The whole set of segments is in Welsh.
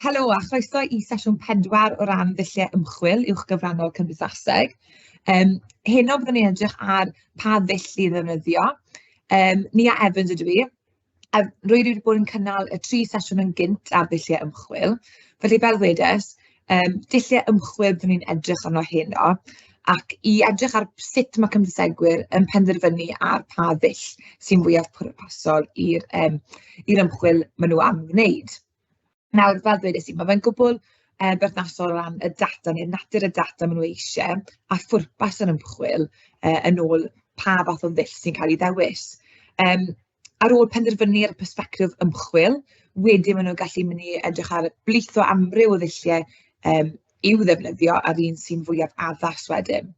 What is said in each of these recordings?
Helo a chroeso i sesiwn 4 o ran ddulliau ymchwil uwchgyfrannol cymdeithaseg. Heno byddwn ni'n edrych ar pa ddull i ddefnyddio. Nia Evans ydw i, a rwy wedi bod yn cynnal y 3 sesiwn yn gynt ar ddulliau ymchwil. Felly fel wedes, dulliau ymchwil byddwn ni'n edrych arno heno, ac i edrych ar sut ma' cymdeithasegwyr yn penderfynu ar pa ddull sy'n fwyaf pwrpasol i'r i'r ymchwil maen nhw am wneud. Nawr, fel dwedes i, ma' fe'n gwbl berthnasol o ran y data neu natur y data maen nhw eisie, a phwrpas yr ymchwil yn ôl pa fath o ddull sy'n cael ei ddewis. Ar ôl penderfynu ar y persbectif ymchwil, wedyn maen nhw'n gallu mynd i edrych ar blith o amryw o ddulliau i'w ddefnyddio a'r un sy'n fwyaf addas wedyn.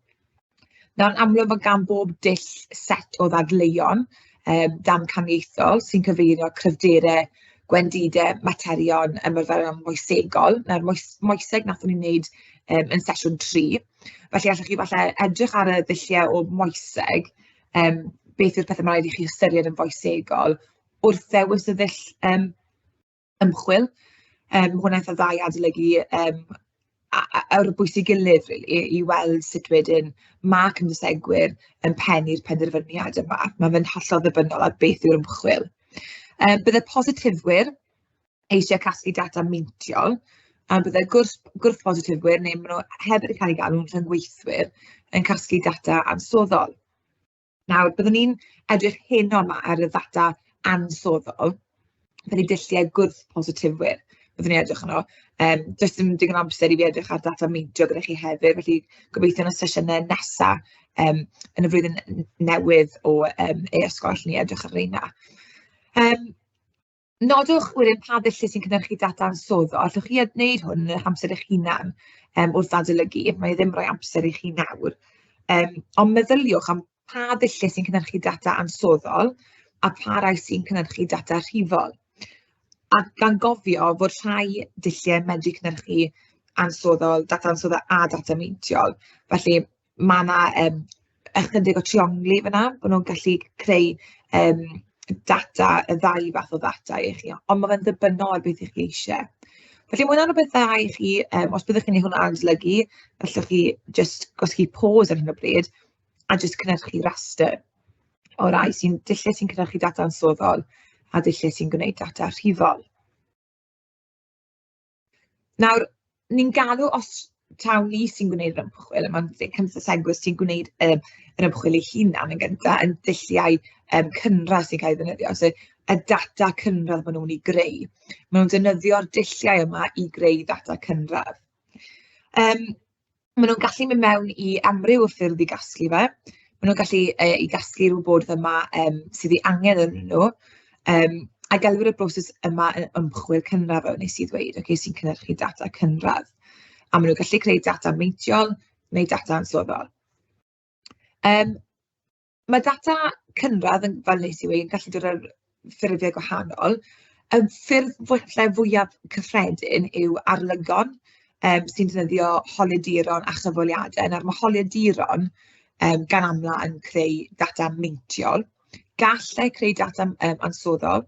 Nawr, yn amlwg ma' gan bob dull set o ddadleuon damcaniaethol sy'n cyfeirio cryfderau, gwendidau, materion, ymarferion moesegol. Nawr, moeseg wnaethon ni wneud yn sesiwn 3, felly allwch chi falle edrych ar y ddulliau o moeseg, beth yw'r pethe ma' raid i chi ystyried yn foesegol wrth ddewis y ddull ymchwil. Ma' hwnna'n eitha dda i adolygu ar bwys ei gilydd rili, i weld sut wedyn ma' cymdeithasegwyr yn pennu'r penderfyniad yma. Ma' fe'n hollol ddibynnol ar beth yw'r ymchwil. Bydde positifwyr eisiau casglu data meintiol, a bydde gwrth-positifwyr, neu maen nhw hefyd yn cael eu galw'n rhyngweithwyr, yn casglu data ansoddol. Nawr, byddwn ni'n edrych heno 'ma ar y ddata ansoddol, felly dulliau gwrth-positifwyr byddwn ni'n edrych arno. Does dim digon o amser i fi edrych ar data meintiol gyda chi hefyd, felly gobeithio yn y sesiynau nesa yn y flwyddyn newydd o e-ysgol allwn ni edrych ar reina. Nodwch wedyn pa ddulliau sy'n cynhyrchu data ansoddol. Allwch chi wneud hwn yn eich amser eich hunan wrth adolygu, mae e ddim rhoi amser i chi nawr. Ond meddyliwch am pa ddulliau sy'n cynhyrchu data ansoddol a pa rai sy'n cynhyrchu data rhifol. A gan gofio fod rhai dulliau yn medru cynhyrchu ansoddol, data ansoddol a data meintiol. Felly ma' 'na ychydig o triongli fan'na, bo' nhw'n gallu creu data, y ddau fath o ddata i chi, ond ma' fe'n ddibynnol ar beth 'y chi isie. Felly ma' hwnna'n rwbeth dda i chi, os byddwch chi'n wneud hwnna adolygu, allwch chi jyst gwasgu pause ar hyn o bryd a jyst cynhyrchu rastr o rai sy'n dulliau sy'n cynhyrchu data ansoddol a dulliau sy'n gwneud data rhifol. Nawr, ni'n galw os taw ni sy'n gwneud yr ymchwil, a ma'n cymdeithasegwyr sy'n gwneud yr ymchwil eu hunan yn gynta, yn dulliau cynradd sy'n cael ei ddefnyddio, so y data cynradd maen nhw'n ei greu. Maen nhw'n defnyddio'r dulliau yma i greu data cynradd. Maen nhw'n gallu mynd mewn i amryw o ffyrdd i gasglu fe. Maen nhw'n gallu i gasglu'r wybodaeth yma sydd ei angen arnyn nhw, a gelwir y broses yma yn ymchwil cynradd, fel wnes i ddweud, ocê, sy'n cynhyrchu data cynradd. A maen nhw'n gallu creu data meintiol neu data ansoddol. Ma' data cynradd yn, fel wnes i weud, yn gallu dod ar ffurfiau gwahanol. Y ffyrdd falle fwyaf cyffredin yw arolygon sy'n defnyddio holiaduron a chyfweliadau. Nawr ma' holiaduron gan amla yn creu data meintiol. Gall e creu data ansoddol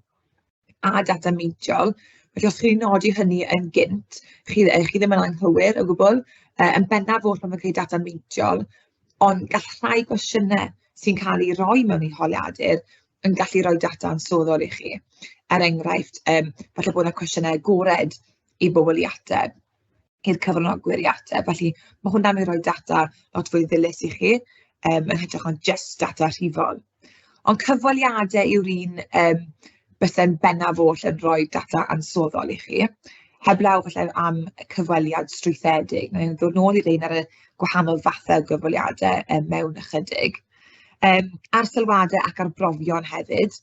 a data meintiol, felly os chi'n nodi hynny yn gynt, chi ddim yn anghywir o gwbl. Yn bennaf oll ma' fe'n creu data meintiol, ond gall rhai gwestiynau sy'n cael eu rhoi mewn i holiadur yn gallu rhoi data ansoddol i chi. Er enghraifft, falle bod 'na cwestiynau agored i bobl i ateb, i'r cyfranogwyr i ateb, felly ma' hwnna'n mynd i roi data lot fwy ddilys i chi, yn hytrach na jyst data rhifol. Ond cyfweliadau yw'r un byse'n bennaf oll yn rhoi data ansoddol i chi, heblaw falle am cyfweliad strwythedig. Wna i ddod nôl i rein ar y gwahanol fathau o gyfweliadau mewn ychydig. Arsylwadau ac arbrofion hefyd.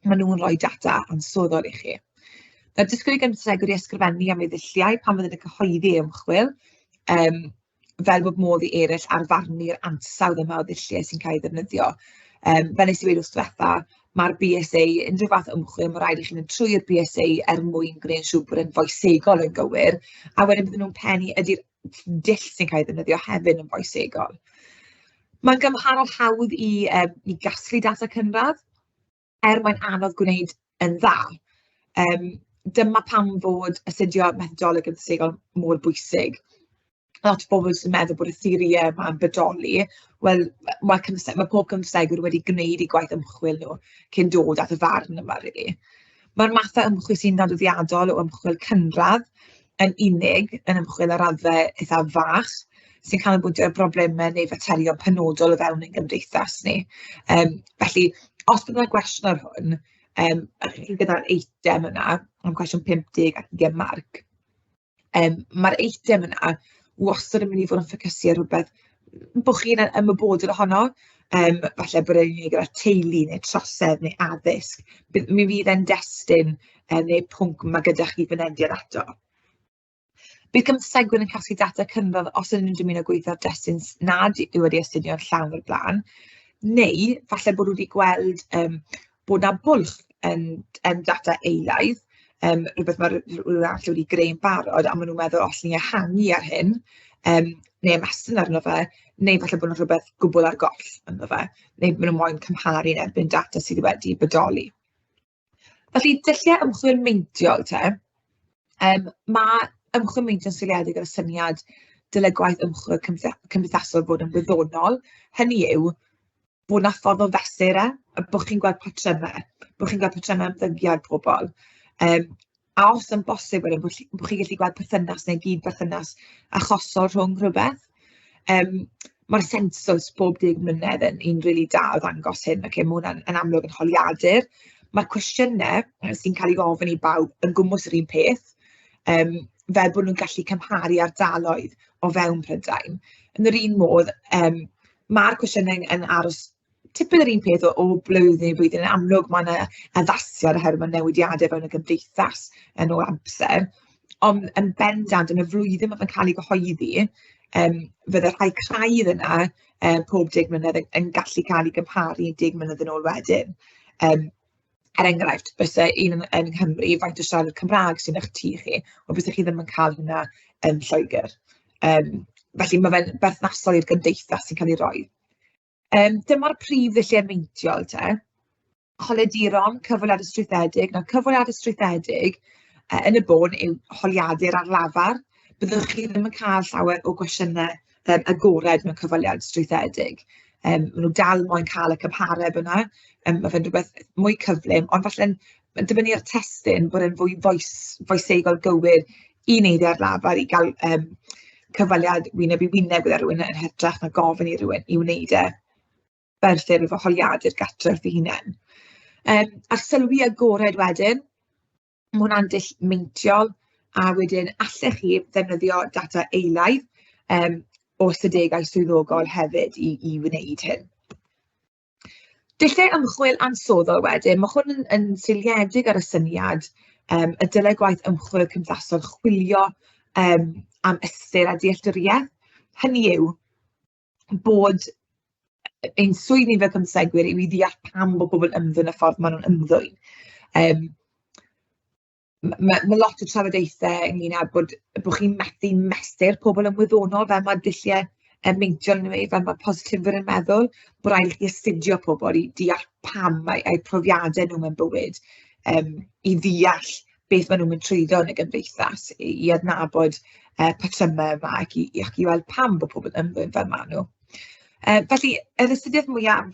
Maen nhw'n rhoi data ansoddol i chi. Nawr, disgwyl i gymdeithasegwyr i ysgrifennu am eu ddulliau pan fydden nhw'n cyhoeddi eu ymchwil, fel bod modd i eraill arfarnu'r ansawdd yma o ddulliau sy'n cael ei ddefnyddio. Fel wnes i weud wrth diwetha, ma'r BSA, unrhyw fath o ymchwil, ma' raid i chi fynd trwy'r BSA er mwyn gwneud yn siŵr bod e'n foesegol yn gywir, a wedyn bydden nhw'n pennu ydy'r dull sy'n cael ei ddefnyddio hefyd yn foesegol. Mae'n gymharol hawdd i gasglu data cynradd, er mae'n anodd gwneud yn dda. Dyma pam fod astudio methodoleg ystadegol mor bwysig. Lot o bobl sy'n meddwl bod y theorïau yma'n bodoli, wel, ma' pob cymhwysegwr wedi gwneud eu gwaith ymchwil nhw cyn dod at y farn yma rili. Ma'r mathau ymchwil sy'n nodweddiadol o ymchwil cynradd yn unig yn ymchwil ar raddfa eitha fach, sy'n canolbwyntio ar broblemau neu faterion penodol o fewn ein gymdeithas ni. Felly, os bydd 'na gwestiwn ar hwn, a chi gyda'r eitem yna, am cwestiwn 50 ac 20 marc, ma'r eitem yna wastad yn mynd i fod yn ffocysu ar rywbeth bod chi'n ymwybodol ohono, falle bod e'n unig gyda teulu neu trosedd neu addysg. Mi fydd e'n destun neu pwnc ma' gyda chi fynediad ato. Bydd cymhwysegwyr yn casglu data cynradd os ydyn nhw'n dymuno gweithio ar destun nad yw wedi astudio'n llawn o'r blaen, neu falle bod nhw wedi gweld bod 'na bwlch yn data eilaidd, rywbeth ma' rywun arall wedi greu'n barod, a maen nhw'n meddwl, "Allwn ni ehangu ar hyn, neu ymestyn arno fe", neu falle bod 'na rhywbeth gwbl ar goll ynddo fe, neu maen nhw moyn cymharu yn erbyn data sydd wedi bodoli. Felly, dulliau ymchwil meintiol te. Ma' ymchwil meintiol yn seiliedig ar y syniad dylai gwaith ymchwil cymdeithasol fod yn wyddonol, hynny yw bod 'na ffordd o fesur e, a bod chi'n gweld patrymau, bod chi'n gweld patrymau ymddygiad pobl. A os yn bosib wedyn, bod chi'n gallu gweld perthynas neu gyd-berthynas achosol rhwng rhywbeth. Ma'r sensws bob 10 mlynedd yn un rili da o ddangos hyn, ocê, ma' hwnna'n yn amlwg yn holiadur. Ma'r cwestiynnau sy'n cael eu gofyn i bawb yn gwmws yr un peth, fel bod nhw'n gallu cymharu ardaloedd o fewn Prydain. Yn yr un modd, ma'r cwestiynnau yn aros tipyn yr un peth o blwyddyn i blwyddyn. Yn amlwg ma' 'na addasiad oherwydd ma' newidiadau fewn y gymdeithas yn ôl amser, ond yn bendant yn y flwyddyn ma' fe'n cael ei gyhoeddi, fydde rhai craidd yna pob 10 mlynedd yn gallu cael ei gymharu 10 mlynedd yn ôl wedyn. Er enghraifft, byse un yn Nghymru, faint o siaradwyr Cymraeg sy'n eich tŷ chi, ond byse chi ddim yn cael hynna yn Lloegr. Felly ma' fe'n berthnasol i'r gymdeithas sy'n cael ei roi. Dyma'r prif ddulliau meintiol te. Holiaduron, cyfweliadau strwythedig. Nawr, cyfweliadau strwythedig yn y bôn yw holiadur ar lafar. Byddwch chi ddim yn cael llawer o gwestiynau agored mewn cyfweliad strwythedig. Maen nhw dal moyn cael y cymhareb yna. Ma' fe'n rhywbeth mwy cyflym, ond falle'n dibynnu ar y testun, bod e'n fwy foesegol gywir i wneud e ar lafar, i gael cyfweliad wyneb i wyneb gyda rywun yn hytrach na gofyn i rywun i wneud e fel ffurf o holiadur gartre wrth ei hunain. Arsylwi agored wedyn, ma' hwnna'n dull meintiol, a wedyn allech chi ddefnyddio data eilaidd o ystadegau swyddogol hefyd i wneud hyn. Dulliau ymchwil ansoddol wedyn, ma' hwn yn seiliedig ar y syniad y dylai gwaith ymchwil cymdeithasol chwilio am ystyr a dealltwriaeth. Hynny yw, bod ein swydd ni fel cymdeithasegwyr yw i ddeall pam bod pobl yn ymddwyn y ffordd maen nhw'n ymddwyn. Ma' lot o trafodaethau ynglyn â bod chi'n methu mesur pobl yn wyddonol, fel ma' dulliau meintiol yn wneud, fel ma' positifwyr yn meddwl, bod raid i chi astudio pobl i deall pam mae eu profiadau nhw mewn bywyd, i ddeall beth maen nhw'n mynd trwyddo yn y gymdeithas, i adnabod patrymau yma ac i weld pam bod pobl yn ymddwyn fel maen nhw. Felly, yr astudiaeth mwyaf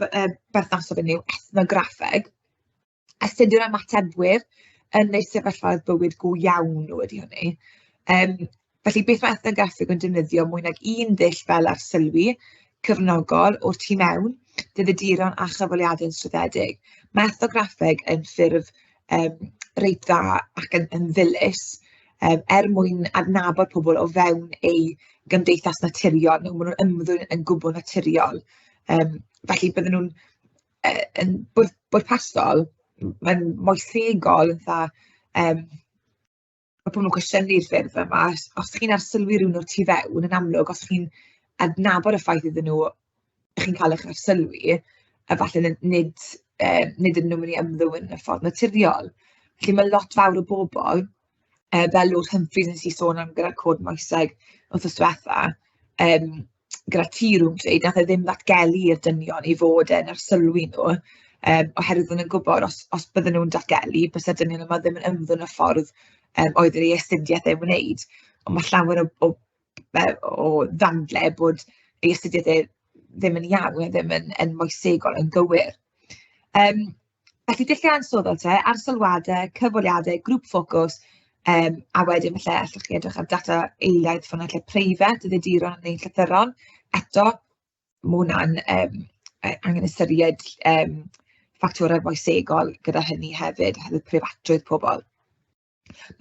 berthnasol fan hyn yw ethnograffeg. Astudio'r ymatebwyr yn eu sefyllfaoedd bywyd go iawn nhw ydy hynny. Felly beth mae ethnograffig yn defnyddio mwy nag un ddull fel arsylwi cyfnogol o'r tu mewn, dyddiaduron a chyfweliadau yn strwythedig. Mae ethnograffeg yn ffurf reit dda ac yn ddilys er mwyn adnabod pobl o fewn eu gymdeithas naturiol nhw. Maen nhw'n ymddwyn yn gwbl naturiol. Felly bydden nhw'n yn bwrpasol, mae'n moesegol, fatha, ma' pobl yn cwestiynu'r ffyrdd yma. Os chi'n arsylwi rywun o'r tu fewn, yn amlwg, os chi'n adnabod y ffaith iddyn nhw, chi'n cael eich arsylwi, a falle nid ydyn nhw'n mynd i ymddwyn yn y ffordd naturiol. Felly ma' lot fawr o bobl, fel Lord Humphreys wnes i sôn am gyda'r cod moeseg wythnos diwetha, gyda tea room trade, wnaeth e ddim ddatgelu i'r dynion ei fod e'n arsylwi nhw, Oherwydd oedden nhw'n gwybod os os bydden nhw'n datgelu, byse'r dynion yma ddim yn ymddwyn y ffordd oedd ei astudiaeth e'n wneud. Ond ma' llawer o ddadle bod ei astudiaeth e ddim yn iawn, neu ddim yn moesegol, yn gywir. Felly dulliau ansoddol te, arsylwadau, cyfweliadau, grŵp ffocws, a wedyn falle allwch chi edrych ar data eilaidd, ffynonellau preifat, dyddiaduron neu llythyron. Eto, ma' hwnna'n angen ystyried ffactorau moesegol gyda hynny hefyd, oherwydd preifatrwydd pobl.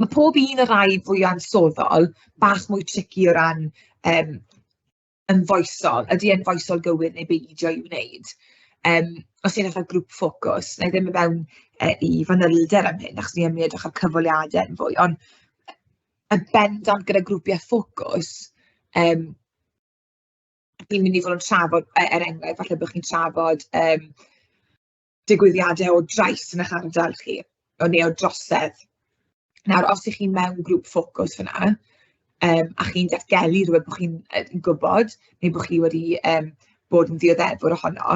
Ma' pob un o'r rai fwya ansoddol bach mwy tricky o ran yn foesol. Ydy e'n foesol gywir neu beidio i'w wneud? Os ti'n edrych ar grŵp ffocws, wna i ddim mynd mewn i fanylder am hyn, achos ni yn mynd i edrych ar cyfweliadau yn fwy, ond yn bendant gyda grwpiau ffocws, chi'n mynd i fod yn trafod, er enghraifft, falle bod chi'n trafod digwyddiadau o drais yn eich ardal chi, o neu o drosedd. Nawr, os 'y chi mewn grŵp ffocws fan'na, a chi'n datgelu rywbeth bod chi'n gwybod, neu bod chi wedi bod yn ddioddefwr ohono,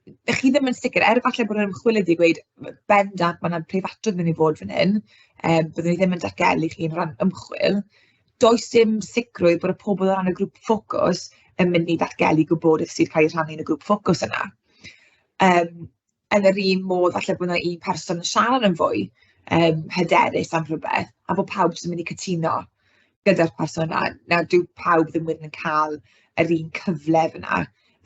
'y chi ddim yn sicr, er falle bod yr ymchwilydd 'di gweud bendant ma' 'na preifatrwydd mynd i fod fan hyn, byddwn ni ddim yn datgelu chi yn ran ymchwil, does dim sicrwydd bod y pobl o ran y grŵp ffocws yn mynd i ddatgelu gwybodaeth sydd cael ei rhannu yn y grŵp ffocws yna. Yn yr un modd, falle bod 'na un person yn siarad yn fwy hyderus am rhywbeth, a bod pawb jyst yn mynd i cytuno gyda'r person yna. Nawr, dyw pawb ddim wedyn yn cael yr un cyfle fan'na,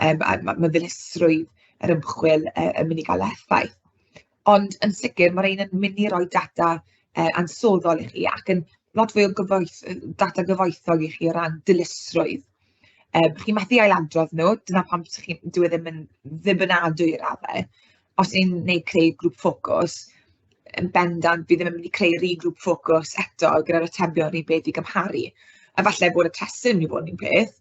a ma' ddilysrwydd yr ymchwil yn mynd i gael effaith. Ond yn sicr, ma' rhein yn mynd i roi data ansoddol i chi ac yn lot fwy o data gyfoethog i chi o ran dilysrwydd. Chi methu ailadrodd nhw, dyna pam dyw e ddim yn ddibynadwy i raddau. Os ni'n wneud creu grŵp ffocws, yn bendant fi ddim yn mynd i creu'r un grŵp ffocws eto gyda'r atebion yr un peth i gymharu. A falle bod y testun yn mynd i fod yn un peth,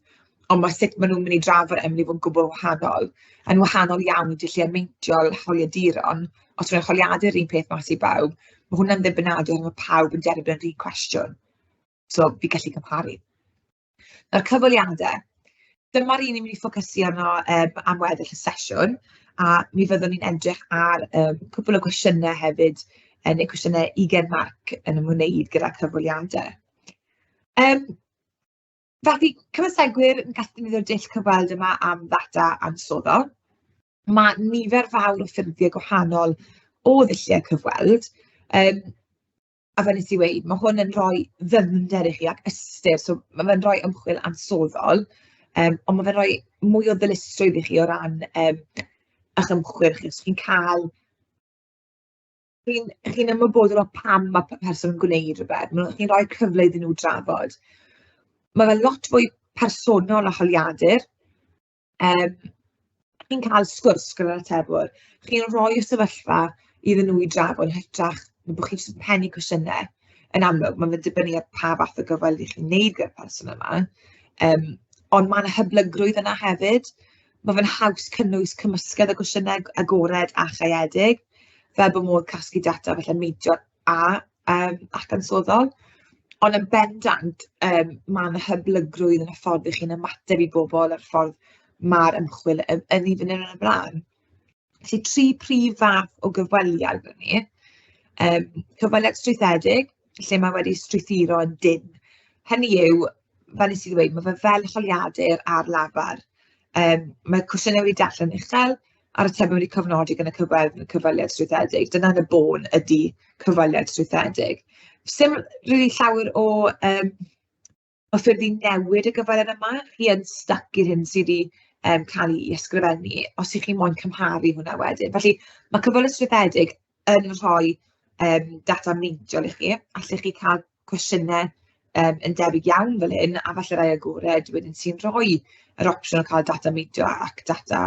ond ma' sut maen nhw'n mynd i drafod e'n mynd i fod yn gwbl wahanol, yn wahanol iawn i dulliau meintiol holiaduron. Os yw'r holiadur yr un peth mas i bawb, ma' hwnna'n ddibynadwy, mae pawb yn derbyn yr un cwestiwn, so fi'n gallu cymharu. Nawr, cyfweliadau. Dyma'r un ni'n mynd i ffocysu arno am weddill y sesiwn, a mi fyddwn ni'n edrych ar cwpl o gwestiynau hefyd, neu cwestiynau 20 marc yn ymwneud gyda cyfweliadau. Felly, cymysegwyr yn gallu defnyddio'r dull cyfweld yma am ddata ansoddol. Mae nifer fawr o ffurfiau gwahanol o ddulliau cyfweld. A fel wnes i weud, ma' hwn yn rhoi ddyfnder i chi ac ystyr, so ma' fe'n rhoi ymchwil ansoddol, ond ma' fe'n rhoi mwy o ddilysrwydd i chi o ran eich ymchwil chi. Os chi'n cael... Chi'n ymwybodol o pam ma' person yn gwneud rywbeth, chi'n rhoi cyfle iddyn nhw drafod. Ma' fe lot fwy personol a holiadur. Chi'n cael sgwrs gyda'r atebwr, chi'n rhoi y sefyllfa iddyn nhw i drafod yn hytrach na bod chi jyst yn pennu cwestiynau. Yn amlwg, ma' fe'n dibynnu ar pa fath o gyfweld 'y chi'n wneud gyda'r person yma, ond ma' 'na hyblygrwydd yna hefyd. Ma' fe'n haws cynnwys cymysgedd o gwestiynau agored a chaeedig, fel bod modd casglu data falle meintiol a ac ansoddol. Ond yn bendant, ma' 'na hyblygrwydd yn y ffordd 'y chi'n ymateb i bobl a'r ffordd ma'r ymchwil yn ei fynd yn y blaen. Felly, tri prif fath o gyfweliad gyda ni. Cyfweliad strwythedig, lle mae wedi strwythuro yn dynn. Hynny yw, fel wnes i ddweud, ma' fe fel holiadur ar lafar. Mae cwestiynau wedi darllen uchel, a'r atebion wedi cofnodi gan y cyfweliad strwythedig. Dyna yn y bôn ydy cyfweliad strwythedig. Sdim rili llawer o ffyrdd i newid y gyfweliad yma. Chi yn stuck i'r hyn sydd wedi cael ei ysgrifennu, os 'y chi moyn cymharu hwnna wedyn. Felly, ma' cyfweliad strwythedig yn rhoi data meintiol i chi. Allech chi cael cwestiynau yn debyg iawn fel hyn, a falle rai agored wedyn sy'n rhoi yr opsiwn o cael data meintiol ac data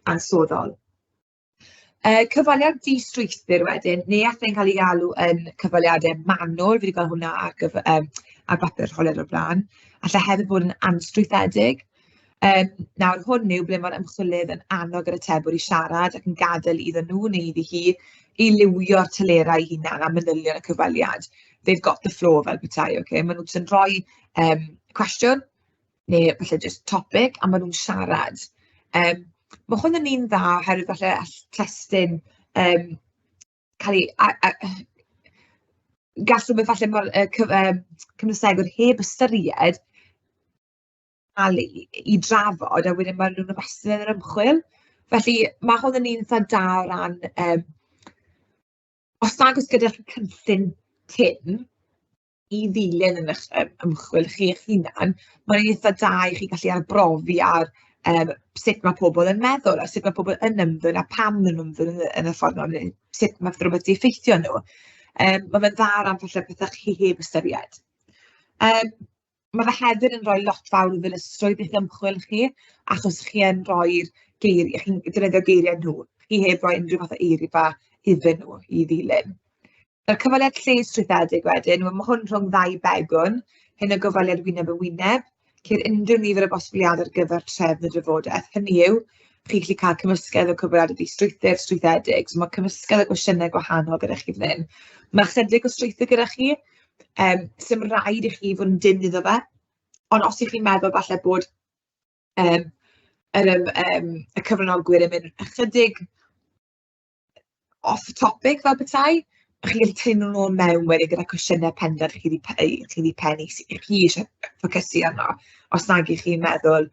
ansoddol. Cyfweliad di-strwythur wedyn, neu alle fe'n cael ei galw yn cyfweliadau manwl, fi 'di gweld hwnna ar bapur arholiad o'r blaen. Alle hefyd bod yn anstrwythedig. Nawr, hwn yw ble ma'r ymchwilydd yn annog yr atebwr i siarad ac yn gadael iddyn nhw neu iddi hi i liwio'r telerau eu hunain a manylion y cyfweliad. They've got the floor fel petai, ocê? Maen nhw jyst yn rhoi cwestiwn neu falle jyst topic a maen nhw'n siarad. Ma' hwn yn un dda oherwydd falle all testun yym cael ei a gall rywbeth falle ma'r yy cyf- yym cymhwysegwr heb ystyried cael ei drafod, a wedyn maen nhw'n ymestyn yn yr ymchwil. Felly ma' hwn yn un eitha da o ran yym, os nag oes gyda chi cynllun cyn i ddilyn yn eich ymchwil chi eich hunan, mae'n eitha da i chi gallu arbrofi ar sut ma' pobl yn meddwl, a sut ma' pobl yn ymddwyn, a pam maen nhw'n ymddwyn yn y ffordd 'na, neu sut ma' rywbeth 'di effeithio nhw. Ma' fe'n dda o ran falle pethe chi heb ystyried. Ma' fe hefyd yn rhoi lot fawr o ddilysrwydd i'ch ymchwil chi, achos chi yn rhoi'r geiriau, chi'n defnyddio geiriau nhw. Chi heb roi unrhyw fath o eirfa iddyn nhw i ddilyn. Nawr, cyfweliad lled-strwythedig wedyn, wel ma' hwn rhwng ddau begwn, hyn o gyfweliad wyneb yn wyneb. Ceir unrhyw nifer o bosibiliadau ar gyfer trefn y drafodaeth, hynny yw, chi'n gallu cael cymysgedd o cyfweliadau di-strwythur, strwythedig, so ma' cymysgedd o gwestiynau gwahanol gyda chi fan hyn. Ma' chydig o strwythur gyda chi. 'Sdim rhaid i chi fod yn dynn iddo fe, ond os 'y chi'n meddwl falle bod yr y cyfranogwyr yn mynd ychydig off topic fel petai, chi'n gallu tynnu nhw nôl mewn wedyn gyda cwestiynnau pendant chi 'di chi 'di pennu sy chi isie ffocysu arno, os nag 'y chi'n meddwl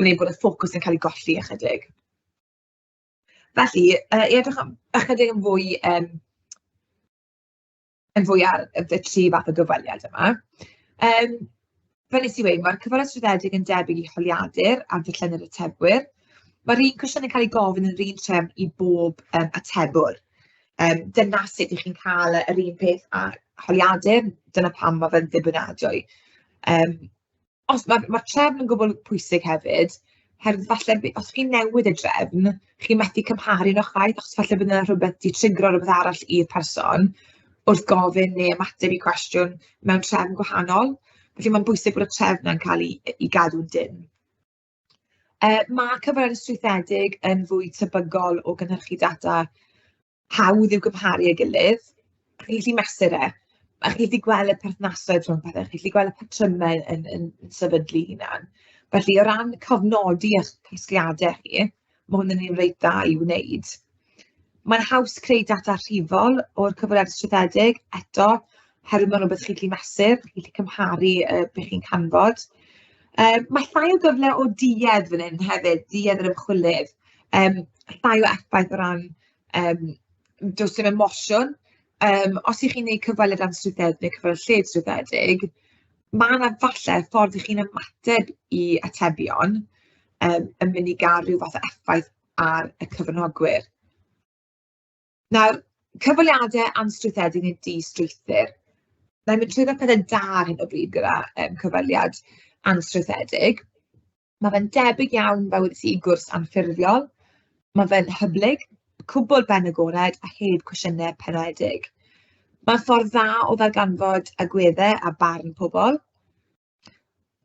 neu bod y ffocws yn cael ei golli ychydig. Felly, i edrych am ychydig yn fwy yn fwy ar y tri fath o gyfweliad yma. Fel wnes i weud, ma'r cyfweliad strwythedig yn debyg i holiadur a darllenir atebwyr. Ma'r un cwestiynau'n cael eu gofyn yn yr un trefn i bob atebwr. Dyna sut 'y chi'n cael yr un peth â holiadur, dyna pam ma' fe'n ddibynadwy. Os ma'r trefn yn gwbl pwysig hefyd, oherwydd falle os chi'n newid y drefn, chi'n methu cymharu nhw chwaith, achos falle bydd 'na rhywbeth 'di trigro rywbeth arall i'r person wrth gofyn neu ymateb i cwestiwn mewn trefn gwahanol. Felly mae'n bwysig bod y trefn 'na'n cael ei gadw'n dynn. Ma' cyfweliadau strwythedig yn fwy tebygol o gynhyrchu data hawdd i'w gymharu â'i gilydd. Chi'n gallu mesur e, a chi'n gallu gweld y perthnasoedd rhwng pethe, chi'n gallu gweld y patrymau yn sefydlu hunan. Felly o ran cofnodi eich casgliadau chi, ma' hwn yn un reit dda i'w wneud. Mae'n haws creu data rhifol o'r cyfweliad strwythedig, eto, oherwydd mae'n rywbeth chi'n gallu mesur, chi'n gallu cymharu be chi'n canfod. Mae llai o gyfle o duedd fan hyn hefyd, duedd yr ymchwilydd. Llai o effaith o ran, does dim emosiwn. Os 'y chi'n wneud cyfweliad anstrwythedig neu cyfweliad lled-strwythedig, ma' 'na falle ffordd 'y chi'n ymateb i atebion yn mynd i gael rhyw fath o effaith ar y cyfranogwyr. Nawr, cyfweliadau anstrwythedig neu di-strwythur. Wna i mynd trwyddo pethe da ar hyn o bryd gyda cyfweliad anstrwythedig. Ma' fe'n debyg iawn, fel wedes i, i gwrs anffurfiol. Ma' fe'n hyblyg, cwbl ben agored a heb cwestiynau penodedig. Mae'n ffordd dda o ddarganfod agweddau a barn pobl.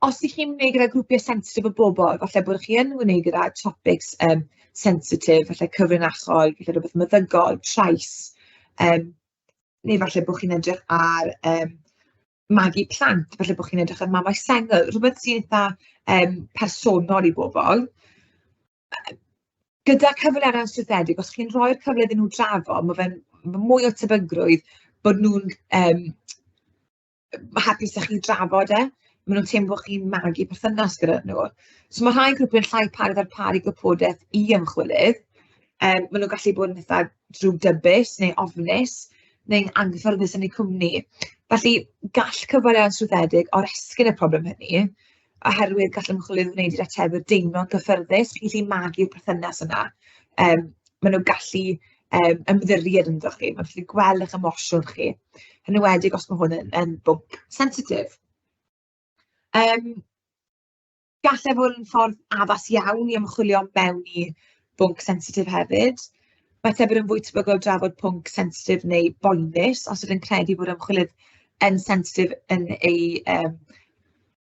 Os 'y chi'n wneud gyda grwpiau sensitif o bobl, falle bod chi yn wneud gyda topics sensitif, falle cyfrinachol, falle rywbeth meddygol, trais, neu falle bod chi'n edrych ar magu plant, falle bod chi'n edrych ar mamau sengl, rywbeth sy'n eitha personol i bobl. Gyda cyfweliadau anstrwythedig, os chi'n rhoi'r cyfle iddyn nhw drafod, ma' fe'n mwy o tebygrwydd bod nhw'n hapus 'da chi drafod e. Maen nhw'n teimlo bod chi'n magu perthynas gyda nhw. So ma' rhai grwpiau'n llai parod i ddarparu gwybodaeth i ymchwilydd. Maen nhw'n gallu bod yn eitha drwgdybus neu ofnus, neu'n anghyfforddus yn eu cwmni. Felly, gall cyfweliad anstrwythedig oresgyn y problem hynny, oherwydd gall ymchwilydd wneud i'r atebwyr deimlo'n gyffyrddus, chi'n gallu magu'r perthynas yna. Maen nhw'n gallu ymddiried ynddo chi, maen nhw'n gallu gweld eich emosiwn chi, yn enwedig os ma' hwn yn bwnc sensitif. Gall e fod yn ffordd addas iawn i ymchwilio mewn i bwnc sensitif hefyd. Mae tebyg yn fwy tebygol o drafod pwnc sensitif neu boenus, os ydyn credu bod ymchwilydd yn sensitif yn ei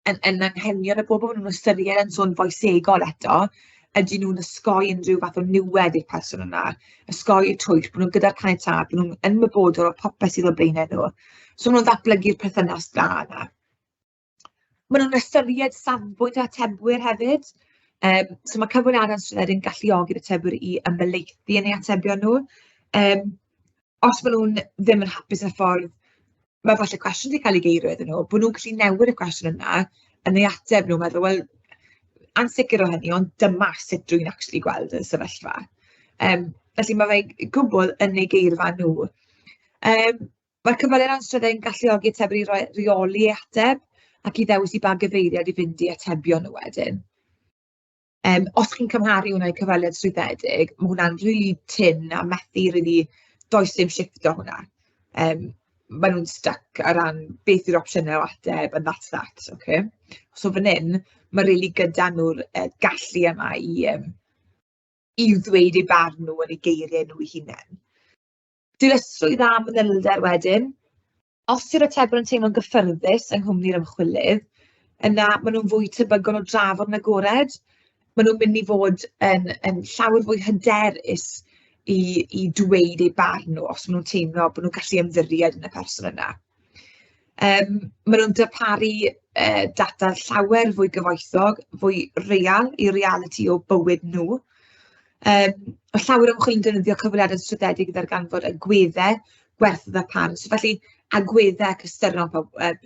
yn anghenion y bobl maen nhw'n ystyried yn sôn foesegol eto, ydyn nhw'n osgoi unrhyw fath o niwed i'r person yna, osgoi y twyll, bod nhw'n gyda'r caniatâd, bod nhw'n ymwybodol o popeth sydd o'u blaenau nhw. So maen nhw'n ddatblygu'r perthynas dda yna. Maen nhw'n ystyried safbwynt atebwyr hefyd. So ma' cyfweliadau anstrwyddedig yn galluogi'r atebwyr i ymhelaethu yn eu atebion nhw. Os maen nhw'n ddim yn hapus â ffordd ma' falle cwestiwn 'di cael ei geirio iddyn nhw, bod nhw'n gallu newid y cwestiwn yna yn eu ateb nhw, meddwl, "Wel, ansicr o hynny, ond dyma sut dwi'n acshyli gweld y sefyllfa." Felly ma' fe gwbl yn eu geirfa nhw. Mae'r cyfweliad anstrwyddedig yn galluogi atebwyr i roi reoli eu ateb ac i ddewis i ba gyfeiriad i fynd i atebion nhw wedyn. Os chi'n cymharu hwnna i cyfweliad strwythedig, ma' hwnna'n rili tynn a methu rili, does dim shifft o hwnna. Maen nhw'n styc ar ran beth yw'r opsiynau o ateb and that's that, ocê. So fan hyn, ma' rili gyda nhw'r gallu yma i ddweud eu barn nhw yn eu geiriau nhw eu hunain. Dilysrwydd a manylder wedyn. Os yw'r atebwr yn teimlo'n gyffyrddus yng nghwmni'r ymchwilydd, yna maen nhw'n fwy tebygol o drafod yn agored. Maen nhw'n mynd i fod yn llawer fwy hyderus i dweud eu barn nhw os maen nhw'n teimlo bod nhw'n gallu ymddiried yn y person yna. Maen nhw'n darparu data llawer fwy gyfoethog, fwy real i realiti o bywyd nhw. Ma' llawer o ymchwil yn defnyddio cyfweliadau strwythedig i ddarganfod agweddau gwerth a pam. So felly agweddau ac ystyron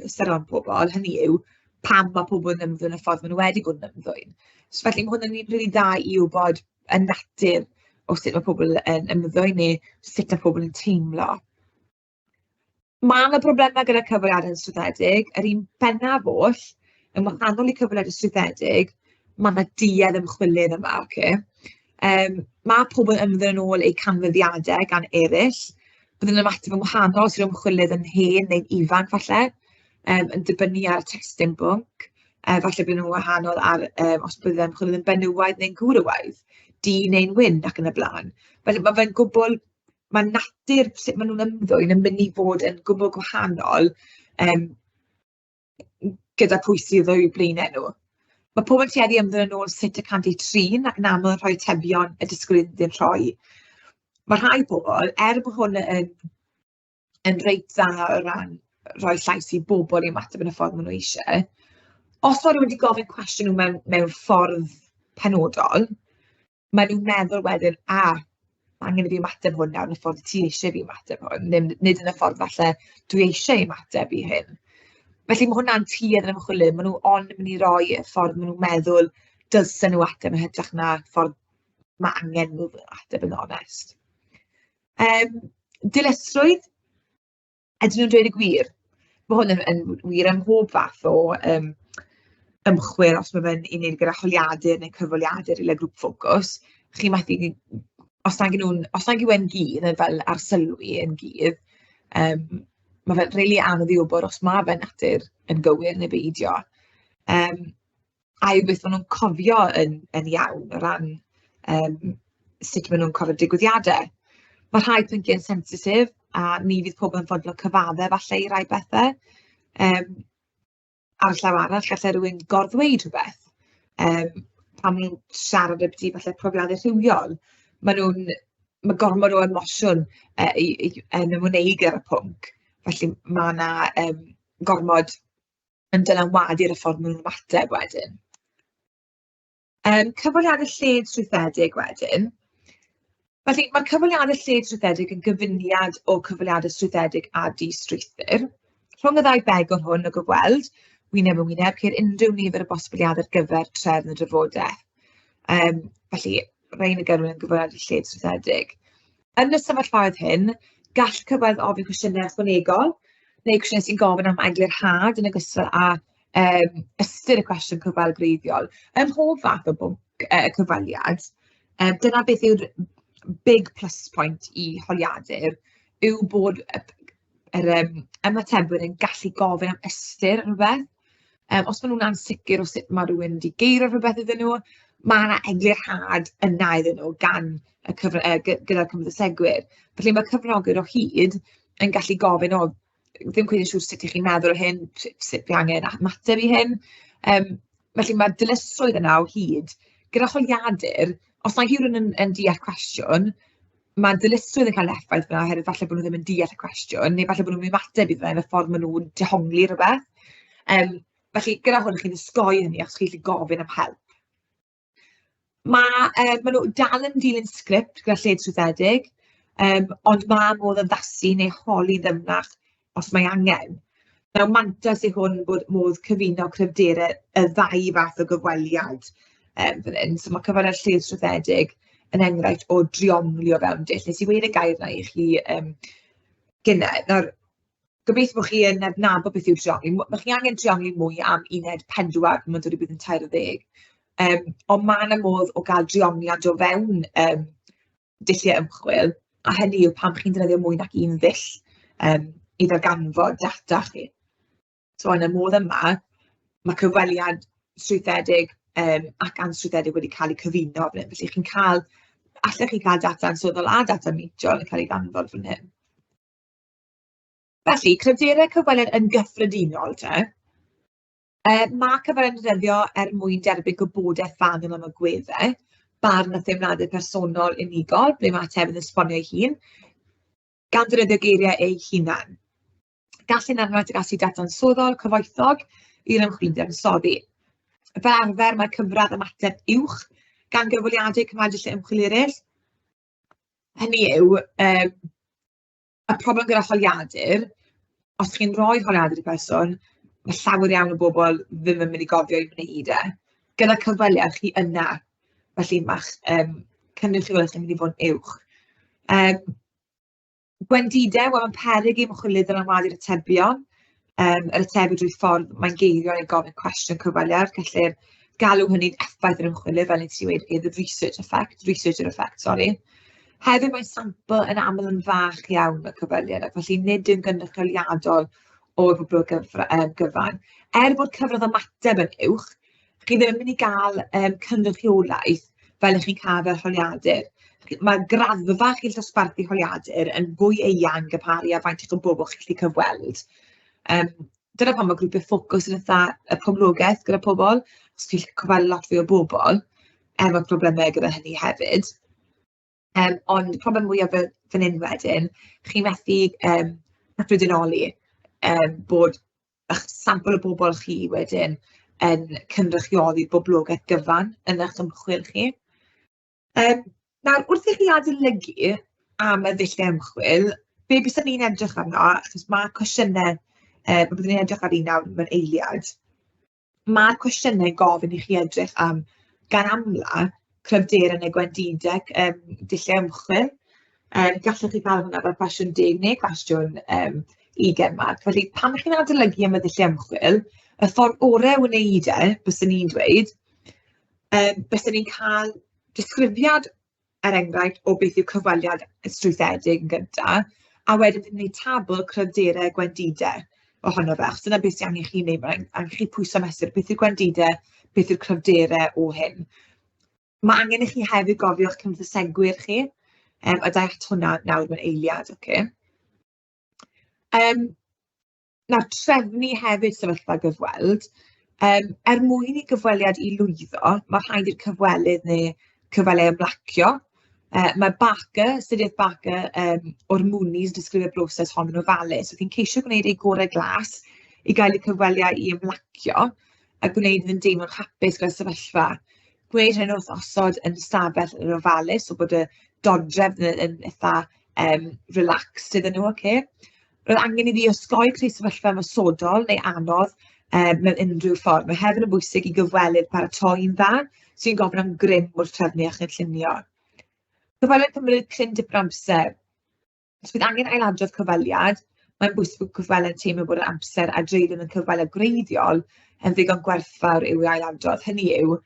ystyron pobl, hynny yw pam ma' pobl yn ymddwyn y ffordd maen nhw wedi bod yn ymddwyn. So felly ma' hwn yn un rili dda i wybod y natur o sut ma' pobl yn ymddwyn neu sut ma' pobl yn teimlo. Ma' 'na broblemau gyda cyfweliadau anstrwyddedig, yr un bennaf oll, yn wahanol i cyfweliadau strwythedig, ma' 'na duedd ymchwilydd yma, ocê. Ma' pobl yn ymddwyn yn ôl eu canfyddiadau gan eraill, bydden nhw'n ymateb yn wahanol os yw'r ymchwilydd yn hen neu'n ifanc falle, yn dibynnu ar y testun bwnc. Falle bydden nhw'n wahanol ar os bydd yr ymchwilydd yn benywaidd neu'n gwrywaidd, du neu'n wyn ac yn y blaen. Felly ma' fe'n gwbl... ma' natur sut maen nhw'n ymddwyn yn mynd i fod yn gwbl gwahanol gyda pwy sydd o'u blaenau nhw. Ma' pobl yn tueddu i ymddwyn yn ôl sut y cânt eu trin ac yn aml yn rhoi atebion y disgwyl iddynt rhoi. Ma' rhai pobl, er bod hwn yn reit dda o ran rhoi llais i bobl i ymateb yn y ffordd maen nhw isie, os ma' rywun wedi gofyn cwestiwn nhw mewn ffordd penodol, maen nhw'n meddwl wedyn, "A, ma' angen i fi ymateb hwn nawr yn y ffordd ti isie fi ymateb hwn, ddim nid yn y ffordd falle dwi eisiau ymateb i hyn." Felly ma' hwnna'n tuedd yn ymchwilydd, maen nhw ond yn mynd i roi y ffordd maen nhw'n meddwl dylsen nhw ateb yn hytrach na ffordd ma' angen nhw ateb yn onest. Dilysrwydd. Ydyn nhw'n dweud y gwir? Ma' hwn yn wir ym mhob fath o ymchwil, os ma' fe'n i wneud gyda holiadur neu cyfweliadur neu grŵp ffocws. Chi methu... os nag 'y nhw'n... os nag yw e'n gudd, neu fel arsylwi yn gudd, ma' fe'n rili anodd i wybod os ma' fe'n natur yn gywir neu beidio. A yw beth maen nhw'n cofio yn iawn o ran sut maen nhw'n cofio digwyddiadau. Ma' rhai pynciau'n sensitif, a ni fydd pobl yn fodlon cyfadde falle i rai bethe. Ar y llaw arall, gallai rywun gor-ddweud rhywbeth pan maen nhw'n siarad ambiti falle profiadau rhywiol. Maen nhw'n... ma' gormod o emosiwn yn ymwneud gyda'r pwnc, felly ma' 'na gormod yn dylanwadu ar y ffordd maen nhw'n ymateb wedyn. Cyfweliadau lled-strwythedig wedyn. Felly, mae'r cyfweliadau lled-strwythedig yn gyfuniad o cyfweliadau strwythedig a di-strwythur. Rhwng y ddau begwn hwn o gyfweld, wyneb yn wyneb, ceir unrhyw nifer o bosibiliadau ar gyfer trefn y drafodaeth. Felly, rhain y gelwir yn gyfweliadau lled-strwythedig. Yn y sefyllfaoedd hyn, gall cyfweld ofyn cwestiynau ychwanegol, neu cwestiynau sy'n gofyn am eglurhad yn ogystal â ystyr y cwestiwn cyfweld gwreiddiol. Ym mhob fath o bwnc cyfweliad, dyna beth yw'r big plus point i holiadur, yw bod yr ymatebwyr yn gallu gofyn am ystyr rhywbeth. Os maen nhw'n ansicr o sut ma' rywun 'di geirio rhywbeth iddyn nhw, ma' 'na eglurhad yna iddyn nhw gan y gyda'r cymdeithasegwyr. Felly ma' cyfranogwyr o hyd yn gallu gofyn, "O, ddim cweit yn siŵr sut 'y chi'n meddwl o hyn, sut fi angen ymateb i hyn?" Felly ma'r dilysrwydd yna o hyd. Gyda holiadur, os nag yw rywun yn deall cwestiwn, ma' dilysrwydd yn cael effaith fan'na oherwydd falle bod nhw ddim yn deall y cwestiwn, neu falle bod nhw'n ymateb iddo fe yn y ffordd maen nhw'n dehongli rywbeth. Felly gyda hwn chi'n osgoi hynny achos chi'n gallu gofyn am help. Maen nhw dal yn dilyn sgript gyda lled trwyddedig, ond ma' modd addasu neu holi'n ddyfnach os mae angen. Nawr mantais i hwn bod modd cyfuno cryfderau y ddau fath o gyfweliad fan hyn. So ma' cyfweliad lled trwyddedig yn enghraifft o driongli o fewn dull. Wnes i weud y gair 'na i chi gynnau. Nawr, gobeithio bod chi yn adnabod beth yw triongli. Ma' chi angen triongli mwy am uned 4, pan mae'n dod i blwyddyn 13. Ond ma' 'na modd o gael driongliad o fewn dulliau ymchwil, a hynny yw pan chi'n defnyddio mwy nag un ddull i ddarganfod data chi. So yn y modd yma, ma' cyfweliad strwythedig ac anstrwythedig wedi cael eu cyfuno fan hyn. Felly chi'n cael, allech chi cael data ansoddol a data meintiol yn cael ei ganfod fan hyn. Felly, cryfderau cyfweliad yn gyffredinol te. Ma' cyfweliad yn defnyddio er mwyn derbyn gwybodaeth fanwl am agweddau, barn a theimladau personol unigol, ble mae ateb yn esbonio ei hun, gan ddefnyddio geiriau ei hunan. Gall hyn arwain at gasglu data ansoddol cyfoethog i'r ymchwilydd dadansoddi. Fel arfer, mae cyfradd ymateb uwch gan gyfweliadau cymharu dulliau ymchwil eraill. Hynny yw, y problem gyda holiadur, os chi'n rhoi holiadur i person, mae llawer iawn o bobl ddim yn mynd i gofio i wneud e. Gyda cyfweliad, chi yna, felly ma'ch cynrychiolaeth yn mynd i fod yn uwch. Gwendidau, wel mae'n peryg i ymchwilydd ddylanwadu'r atebion, yr atebion drwy ffordd mae'n geirio neu gofyn cwestiwn cyfweliad. Gellir galw hynny'n effaith yr ymchwilydd, fel nes i weud, the research effect, researcher effect, sori. Hefyd mae sampl yn aml yn fach iawn y cyfweliad, ac felly nid yw'n gynrychioliadol o'r boblogaeth gyfan. Er bod cyfradd ymateb yn uwch, chi ddim yn mynd i gael cynrychiolaeth fel 'y chi'n cael fel holiadur. Mae graddfa chi'n dosbarthu holiadur yn fwy eang gymharu â faint o bobl chi'n gallu cyfweld. Dyna pam mae grwpiau ffocws yn eitha poblogaidd gyda pobl, achos chi'n gallu cyfweld lot fwy o bobl, er bod problemau gyda hynny hefyd. Ond problem mwyaf fan hyn wedyn, chi methu cyffredinoli bod eich sampl o bobl chi wedyn yn cynrychioli'r boblogaeth gyfan yn eich ymchwil chi. Nawr, wrth i chi adolygu am y ddulliau ymchwil, be byswn ni'n edrych arno, achos ma' cwestiynau, byddwn ni'n edrych ar un nawr mewn eiliad, ma'r cwestiynau gofyn i chi edrych am, gan amla, cryfderau neu gwendidau dulliau ymchwil. Gallwch chi gael hwnna fel cwestiwn 10 neu cwestiwn 20 marc. Felly, pan chi'n adolygu am y dulliau ymchwil, y ffordd orau o wneud e, byswn i'n dweud, byswn i'n cael disgrifiad er enghraifft, o beth yw cyfweliad strwythedig yn gynta, a wedyn fi'n gwneud tabl cryfderau gwendidau ohono fe, achos dyna beth sy angen i chi wneud, mae angen i chi pwyso a mesur beth yw'r gwendidau, beth yw'r cryfderau o hyn. Mae angen i chi hefyd gofio'ch cymdeithasegwyr chi, a da i at hwnna nawr mewn eiliad, ocê. Nawr, trefnu hefyd sefyllfa gyfweld. Er mwyn i gyfweliad i lwyddo, ma' rhaid i'r cyfwelydd neu cyfwelydd ymlacio. Mae Barker, astudiaeth Barker o'r Moonies yn disgrifio'r broses hon yn ofalus. Oedd hi'n ceisio gwneud ei gorau glas i gael y cyfweliad i ymlacio a gwneud iddyn deimlo'n hapus gyda'r sefyllfa. Gwneud hyn wrth osod yn ystafell yn ofalus, so bod y dodrefn yn eitha relaxed iddyn nhw, ocê. Roedd angen i fi osgoi creu sefyllfa ymosodol neu anodd mewn unrhyw ffordd. Mae hefyd yn bwysig i gyfwelydd paratoi'n dda, sy'n gofyn am grym wrth trefnu a chynllunio. Cyfweliad cymryd cryn dipyn o amser. Os bydd angen ailadrodd cyfweliad, mae'n bwysig bod cyfweliad yn teimlo bod yr amser a dreuliwn yn cyfweliad gwreiddiol yn ddigon gwerthfawr i'w ailadrodd. Hynny yw,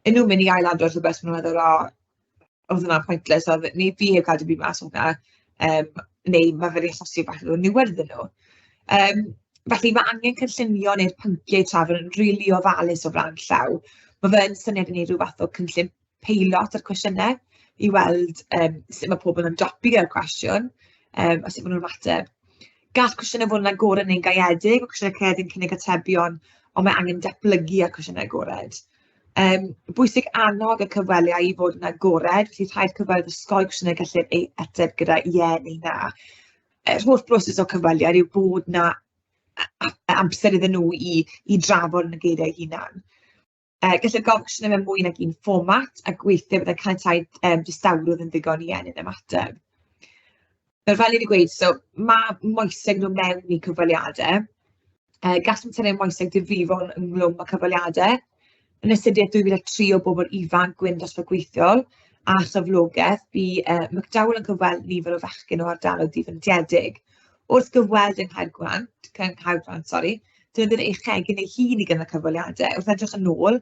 'y nhw'n mynd i ailadrodd rhywbeth maen nhw'n meddwl, "O, oedd hwnna'n pointless, oedd ni fi heb cael dim byd mas o hwnna," neu ma' fe 'di achosi falle ryw niwed iddyn nhw. Felly ma' angen cynllunio neu'r pynciau trafod yn rili ofalus o flaen llaw. Ma' fe yn syniad i wneud ryw fath o cynllun peilot ar cwestiynau i weld sut ma' pobl yn ymdopi gyda'r cwestiwn a sut maen nhw'n ymateb. Gall cwestiynau fod yn agored neu'n gaeedig, ma' cwestiynau caeedig yn cynnig atebion, ond mae angen datblygu ar cwestiynau agored. Bwysig annog y cyfweliau i fod yn agored, felly rhaid cyfweld osgoi cwestiynau gellir ei ateb gyda ie neu na. Yr holl broses o cyfweliad yw bod 'na amser iddyn nhw i drafod yn y geiriau eu hunain. Gellir gofyn cwestiynau mewn mwy nag un fformat, ac weithiau byddai caniatáu distawrwydd yn ddigon i ennyn ymateb. Nawr, fel ni wedi gweud, so ma' moeseg yn dod mewn i cyfweliadau. Gall materion moeseg difrifol ynghlwm â cyfweliadau. Yn astudiaeth 2003 o bobl ifanc gwyn dosbarth gweithiol a chyflogaeth, bu McDowell yn cyfweld nifer o fechgyn o ardaloedd difreintiedig. Wrth gyfweld yng Nghaergrawnt, Caergrawnt, sori, defnyddiodd ei chegin ei hun i gynnal cyfweliadau. Wrth edrych yn ôl,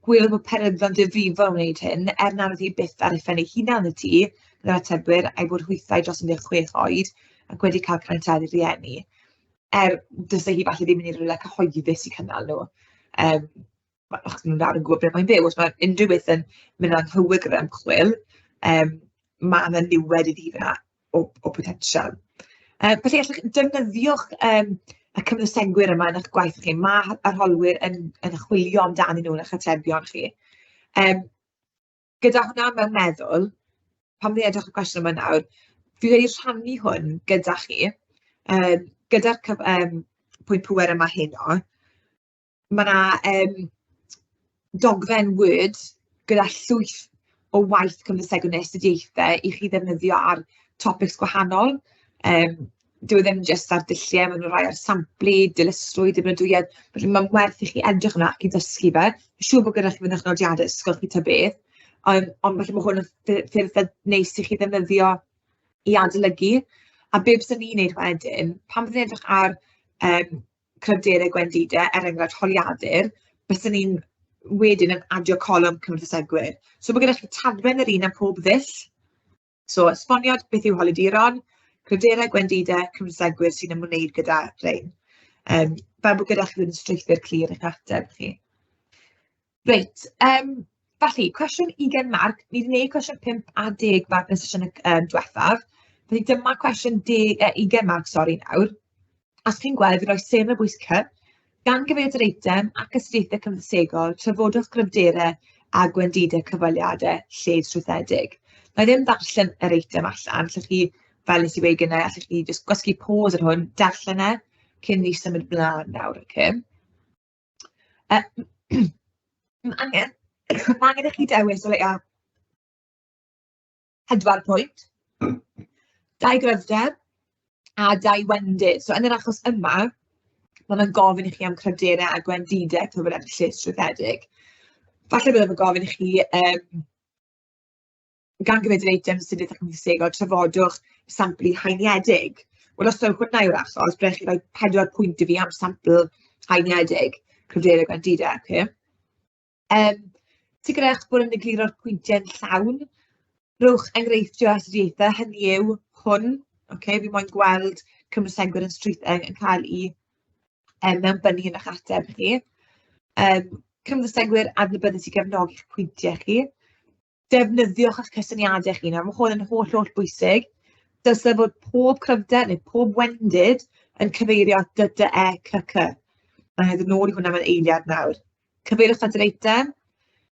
gwelodd bod peryglon difrifol yn wneud hyn, er nad oedd hi byth ar ei phen ei hunan yn y tŷ gyda'r atebwyr, a'i bod hwythau dros 16 oed ac wedi cael caniatâd eu rhieni. Er, dylse hi falle ddim mynd i rywle cyhoeddus i cynnal nhw, achos maen nhw'n dal yn gwybod ble mae'n byw. Os mae unrhyw beth yn mynd anghywir gyda'r ymchwil, ma' 'na niwed iddi fan'na o potensial. Felly allwch defnyddiwch y cymhwysegwyr yma yn eich gwaith chi. Ma' arholwyr yn chwilio amdanyn nhw yn eich atebion chi. Gyda hwnna mewn meddwl, pan fi'n edrych ar y cwestiwn yma nawr, fi wedi rhannu hwn gyda chi, gyda'r pwynt pŵer yma heno. Ma' 'na dogfen Word gyda llwyth o waith cymdeithasegol neu astudiaethau i chi ddefnyddio ar topics gwahanol. Dyw e ddim jyst ar dulliau, ma' 'na rai ar samplu, dilysrwydd, dibynadwyedd. Felly ma'n werth i chi edrych arno ac i ddysgu fe. Fi'n siŵr bod gyda chi fynd â'ch nodiadau ysgol chi ta beth, ond falle bod hwn yn ffyrdd eitha neis i chi ddefnyddio i adolygu. A be byswn i'n wneud wedyn, pan fyddwn i'n edrych ar cryfderau gwendidau, er enghraifft holiadur, byswn i'n wedyn yn adio colofn cymdeithasegwyr. So ma' gyda chi taflen yr un am pob ddull. So esboniad beth yw holiaduron, cryfderau, gwendidau, cymdeithasegwyr sy'n ymwneud gyda rhein. Fel bod gyda chi wedyn strwythur clir i'ch ateb chi. Reit, felly cwestiwn 20 marc. Ni 'di wneud cwestiwn 5 a 10 marc yn y sesiwn diwethaf. Felly dyma cwestiwn 20 marc, sori, nawr. Os chi'n gweld, fi roi seren ar bwys C, gan gyfeirio at yr eitem ac astudiaethau cymdeithasegol, trafodwch gryfderau a gwendidau cyfweliadau lled-strwythedig. Na i ddim ddarllen yr eitem allan, allwch chi, fel wnes i weud gynnau, allwch chi jyst gwasgu pause ar hwn, darllen e, cyn ni symud mlaen nawr, ocê? Ma' angen i chi dewis o leia 4 pwynt, 2 gryfder a 2 wendid. So yn yr achos yma, ma' fe'n gofyn i chi am cryfderau a gwendidau cyfweliad lles trwyddedig. Falle bydde fe'n gofyn i chi gan gymryd yr eitem sydd eitha cymdeithasegol, trafodwch samplu haeniedig. Wel, os taw hwnna yw'r achos, byddech chi rhoi 4 pwynt i fi am sampl haeniedig, cryfderau gwendidau, ocê. Sicrhewch bod yn egluro'r pwyntiau'n llawn. Rhowch enghreifftiau o astudiaethau, hynny yw hwn, ocê, fi moyn gweld cymhwysegwyr yn strwyth- yn cael eu mewnbynnu yn eich ateb chi. Cymhwysegwyr adnabyddus i gefnogi'ch pwyntiau chi. Defnyddiwch eich cysyniadau chi. Nawr, ma' hwn yn holl, holl bwysig. Dylse fod pob cryfder neu pob wendid yn cyfeirio at D, D, E, C, C. Na i ddod nôl i hwnna mewn eiliad nawr. Cyfeiriwch at yr eitem,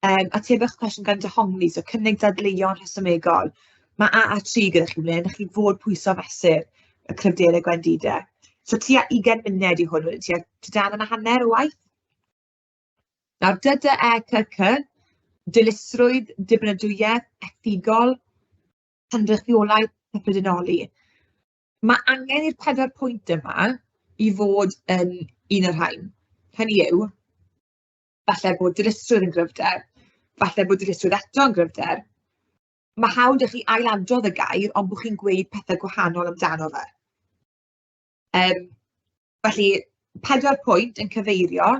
atebwch cwestiwn gan dehongli, so cynnig dadleuon rhesymegol. Mae AA3 gyda chi fan hyn, chi fod pwyso a mesur y cryfderau gwendidau. So tua 20 munud i hwn, tua tudalen a hanner o waith. Nawr, D, D, E, C, C, dilysrwydd, dibynadwyedd, ethigol, cynrychiolaeth, cyffredinoli. Mae angen i'r 4 pwynt yma i fod yn un o'r rhain. Hynny yw, falle bod dilysrwydd yn gryfder, falle bod dilysrwydd eto yn gryfder. Mae hawl 'da chi ailadrodd y gair, ond bod chi'n gweud pethau gwahanol amdano fe. Felly, 4 pwynt yn cyfeirio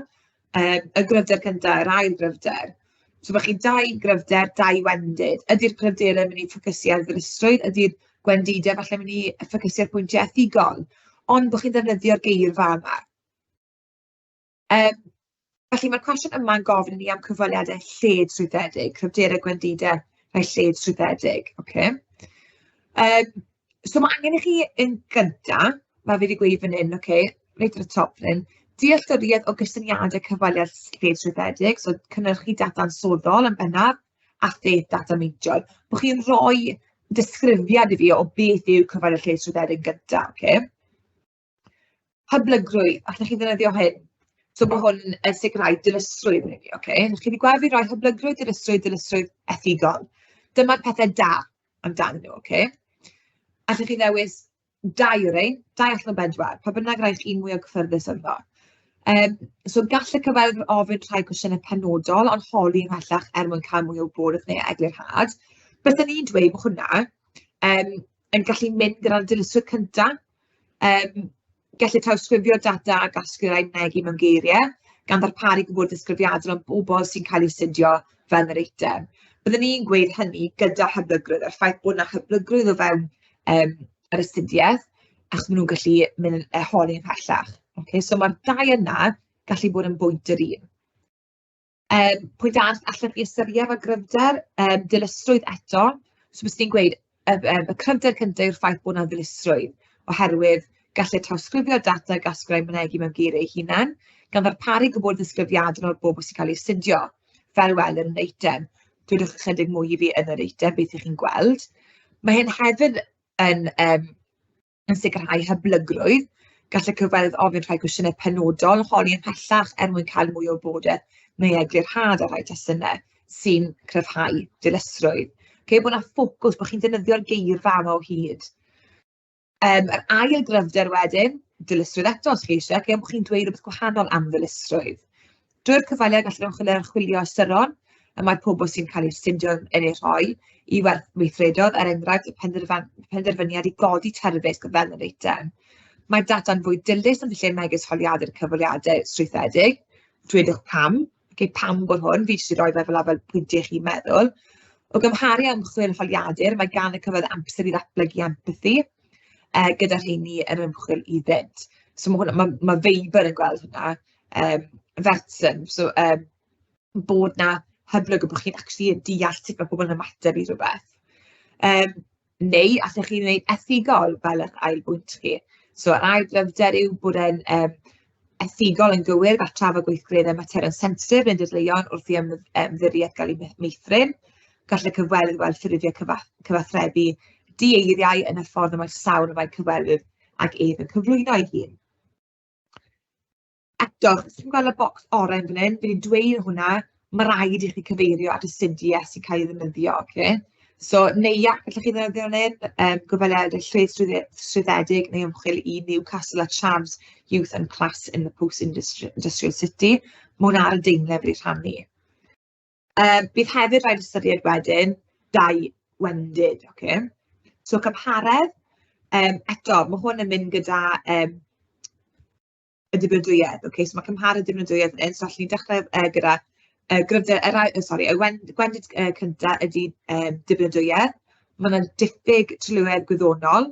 y gryfder cynta, yr ail gryfder. So bod chi'n 2 gryfder, 2 wendid. Ydy'r cryfderau yn mynd i ffocysu ar ddilysrwydd? Ydy'r gwendidau falle mynd i ffocysu ar pwyntiau ethigol? Ond bod chi'n ddefnyddio'r geirfa yma. Felly mae'r cwestiwn yma'n gofyn i ni am cyfweliadau lled-strwythedig, cryfderau gwendidau rhai lled-strwythedig, ocê. So ma' angen i chi yn gynta, fel fi 'di gweud fan hyn, ocê, reit ar y top fan hyn, dealltwriaeth o gysyniadau cyfweliad lled-strwythedig, so cynhyrchu data ansoddol yn bennaf, a pheth data meintiol. Bo' chi'n rhoi disgrifiad i fi o beth yw cyfweliad lled-strwythedig yn gynta, ocê. Hyblygrwydd, allwch chi ddefnyddio hyn. So bod hwn yn sicrhau dilysrwydd i ni, ocê? Chi 'di gweld fi roi hyblygrwydd, dilysrwydd, dilysrwydd ethigol. Dyma'r pethe da amdanyn nhw, ocê? Allwch chi ddewis dau o rein, dau allan o bedwar, pa bynnag rai chi'n mwyaf cyffyrddus ynddo. So gall y cyfwelydd ofyn rhai cwestiynau penodol, ond holi ymhellach er mwyn cael mwy o wybodaeth neu eglurhad. Byswn i'n dweud bod hwnna yn gallu mynd gyda'r dilysrwydd cynta. Gellir trawsgrifio data a gasglu rai mynegi mewn geiriau, gan ddarparu gwybodaeth ddisgrifiadol am bobl sy'n cael eu astudio fel yr eitem. Byddwn i'n gweud hynny gyda hyblygrwydd, a'r ffaith bod 'na hyblygrwydd o fewn yr astudiaeth, achos maen nhw'n gallu mynd yn holi ymhellach. Ocê, so ma'r dau yna gallu bod yn bwynt yr un. Pwynt arall allech chi ystyried fel gryfder, dilysrwydd eto. So byswn i'n gweud y cryfder cynta yw'r ffaith bod 'na ddilysrwydd, oherwydd gallai trawsgrifio data gasglu a'i mynegi mewn geiriau ei hunain, gan ddarparu gwybod ddisgrifiadol o'r bobl sy'n cael ei astudio, fel welir yn yr eitem. Dwedwch ychydig mwy i fi yn yr eitem beth 'y chi'n gweld. Mae hyn hefyd yn yn sicrhau hyblygrwydd. Gall y cyfwelydd ofyn rhai cwestiynau penodol, holi ymhellach er mwyn cael mwy o wybodaeth neu eglurhad ar rai testunau sy'n cryfhau dilysrwydd. Okay, bod 'na ffocws, bod chi'n defnyddio'r geirfa yma o hyd. Yr ail gryfder wedyn, dilysrwydd eto os chi eisiau, okay, bod chi'n dweud rhywbeth gwahanol am ddilysrwydd. Drwy'r cyfweliad gall yr ymchwilydd archwilio ystyron y mae pobl sy'n cael eu astudio yn eu rhoi i werth weithredoedd, er enghraifft, y penderfyniad i godi terfysg fel yr eitem. Mae'r data'n fwy dilys yn lle megis holiadur cyfweliadau strwythedig. Dwedwch pam, okay, pam bod hwn, fi jyst 'di roi fe fel fel pwyntiau chi'n meddwl. O gymharu â ymchwil holiadur, mae gan y cyfwelydd amser i ddatblygu empathi gyda rheini yn ymchwil iddynt. So ma' hwnna, ma' Faber yn gweld hwnna, Vertson, so bod 'na hyblyg, bod chi'n acshyli deall sut ma' pobl yn ymateb i rywbeth. Neu allech chi wneud ethigol fel eich ail bwynt chi. So yr ail gryfder yw bod e'n ethigol yn gywir, gall trafod gweithgareddau materion sensitif neu dadleuon wrth i ymddiried gael ei meithrin. Gall y cyfwelydd weld ffurfiau cyfathrebu di-eiriau yn y ffordd y mae'r sawl y mae cyfwelydd ag ef yn cyflwyno ei hun. Eto, os chi'n gweld y bocs oren fan hyn, fi 'di dweud hwnna, ma' raid i chi cyfeirio at astudiaeth sy'n cael ei ddefnyddio, ocê? So NEIAC gallwch chi ddefnyddio fan hyn, gofyniadau lles strwythedig neu ymchwil i Newcastle a Chavs Youth and Class in the Post-Industrial City. Ma' hwnna ar y deunlen fi 'di rhannu. Bydd hefyd rhaid ystyried wedyn dau wendid, ocê? So cymharedd, eto, ma' hwn yn mynd gyda y dibynadwyedd, ocê? So ma' cymharedd dibynadwyedd fan hyn, so allwn ni dechrau gyda gryfder, yr ail, sori, y gwendid cynta ydy dibynadwyedd. Ma' 'na diffyg tryloywder gwyddonol,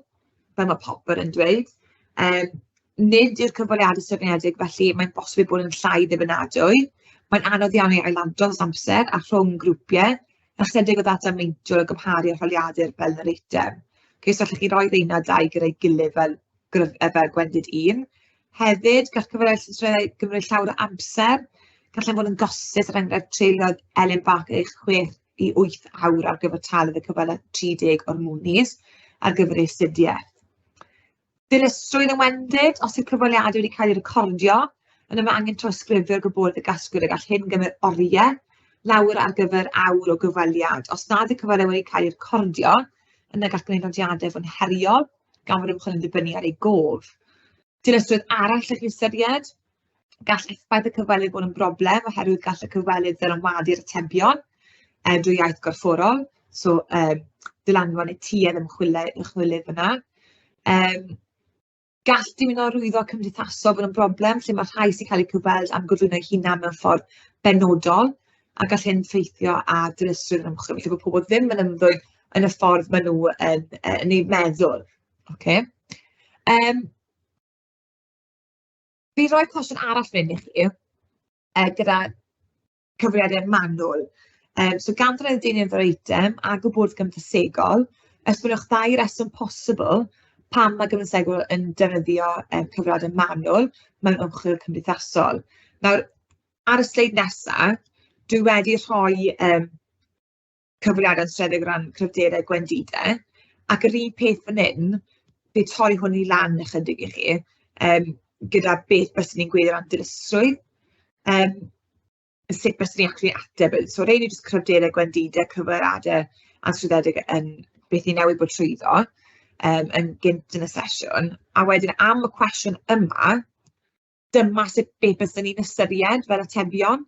fel ma' Popper yn dweud. Nid yw'r cyfweliadau sefydliedig, felly mae'n bosib bod yn llai ddibynadwy. Mae'n anodd iawn i ailadrodd dros amser a rhwng grwpiau, a chydig o ddata meintiol o gymharu â holiadur fel yr eitem. Ocê, so allwch chi roi reina dau gyda'i gilydd fel fel gwendid un. Hefyd, gall cyfweliadau gymryd llawer o amser. Gallai fod yn gostus, er enghraifft, treuliodd Elin Barker ei 6 i 8 awr ar gyfartaledd y cyfweliad 30 o'r Moonies ar gyfer ei astudiaeth. Dilysrwydd yn wendid, os yw'r cyfweliadau wedi cael eu recordio, yna mae angen trawsgrifio'r gwybodaeth a gasglwyd a gall hyn gymryd oriau lawer ar gyfer awr o gyfweliad. Os nad yw cyfweliad wedi cael ei recordio, yna gall gwneud nodiadau fod yn heriol, gan fod ymchwil yn dibynnu ar ei gof. Dilysrwydd arall i chi ystyried, gall effaith y cyfwelydd fod yn broblem oherwydd gall y cyfwelydd ddylanwadu'r atebion drwy iaith gorfforol, so dylanwad neu tuedd ymchwilydd fan'na. Gall dymuno arwyddo cymdeithasol fod yn broblem lle mae rhai sy'n cael eu cyfweld am gyflwyno eu hunain mewn ffordd benodol, a gall hyn effeithio ar dilysrwydd yr ymchwil, felly bod pobl ddim yn ymddwyn yn y ffordd maen nhw yn ei meddwl. Ocê. Fi roi cwestiwn arall fan hyn i chi, gyda cyfrifiadur manwl. So gan ddefnyddio deunydd o'r eitem a gwybodaeth gymdeithasegol, esboniwch ddau reswm posibl pam mae gymdeithasegwyr yn defnyddio cyfrifiadur manwl mewn ymchwil cymdeithasol. Nawr, ar y sleid nesa, dwi wedi rhoi cyfweliadau anstrwyddedig o ran cryfderau gwendidau, ac yr un peth fan hyn, fi torri hwn i lan ychydig i chi, gyda beth byswn i'n gweud o ran dilysrwydd. Sut byswn i'n actually ateb e. So rhein yw jyst cryfderau, gwendidau, cyfeiriadau anstrwyddedig yn beth ni newydd bod trwyddo yn gynt yn y sesiwn. A wedyn am y cwestiwn yma, dyma sut beth byswn i'n ystyried fel atebion.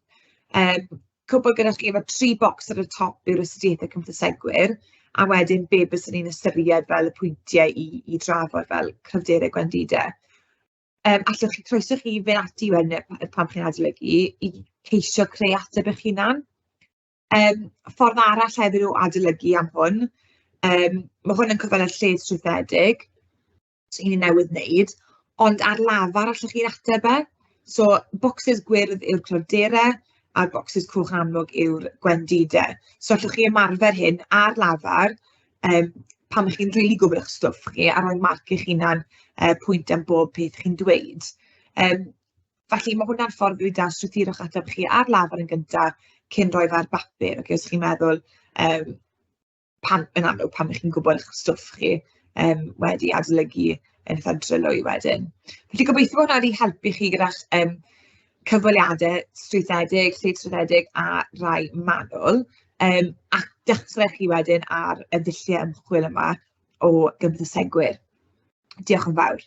Cwpl gyda chi efo 3 bocs ar y top yw'r astudiaethau cymdeithasegwyr, a wedyn be byswn i'n ystyried fel y pwyntiau i drafod fel cryfderau, gwendidau. Allwch chi, croeso chi fynd ati wedyn pan chi'n adolygu i ceisio creu ateb eich hunan. Ffordd arall hefyd o adolygu am hwn, ma' hwn yn cyfweliad lled-strwythedig, sy'n ni newydd wneud, ond ar lafar allwch chi'r ateb e. So bocsys gwyrdd yw'r cryfderau, a'r bocsys coch amlwg yw'r gwendidau. So allwch chi ymarfer hyn ar lafar pan chi'n rili gwybod eich stwff chi a rhoi marc eich hunan pwynt am bob peth chi'n dweud. Felly ma' hwnna'n ffordd rili da o strwythuro'ch ateb chi ar lafar yn gynta cyn rhoi fe ar bapur. Ocê, os chi'n meddwl, pan, yn amlwg pan 'y chi'n gwybod eich stwff chi wedi adolygu yn eitha dryloyw wedyn. Felly gobeithio bod hwnna wedi helpu chi gyda'ch cyfweliadau strwythedig, lled-strwythedig a rhai manwl, a dechrau chi wedyn ar y dulliau ymchwil yma o gymdeithasegwyr. Diolch yn fawr.